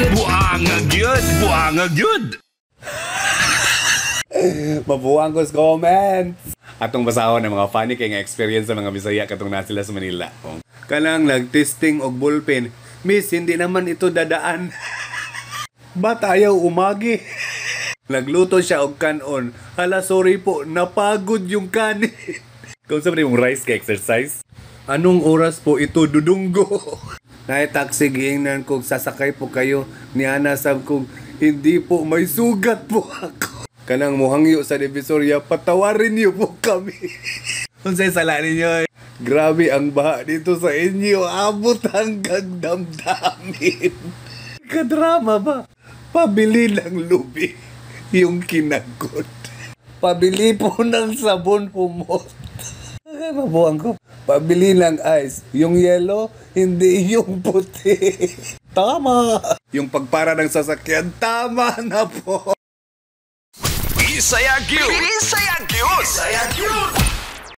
gyud. Buanga gyud, buanga gyud. Mabuang ko sa comments. Atong basahon ang mga funny kay nga experience sa mga Bisaya katong na sila sa Manila. Oh. Kanang nag-testing og ballpen. "Miss, hindi naman ito dadaan." Ba't ayaw umagi? Nagluto siya og kanon. "Hala, sorry po, napagod yung kanin." Kung sa mong rice ka exercise. Anong oras po ito dudunggo? Naay taxi, giingnan kung sasakay po kayo. Niana sab kung hindi po, may sugat po ako. Kanang muhangyo sa Divisoria, "Patawarin niyo po kami." Unsay sala ninyo? Grabe ang baha dito sa inyo, abot hanggang damdamin. Kadrama ba? Pabili ng lubi yung kinagod. Pabili po ng sabon, humot. Ay, mabuang ko. Pabili ng ice. Yung yellow, hindi yung puti. Tama. Yung pagpara ng sasakyan, tama na po. Bisaya gyud. Bisaya gyud. Bisaya gyud.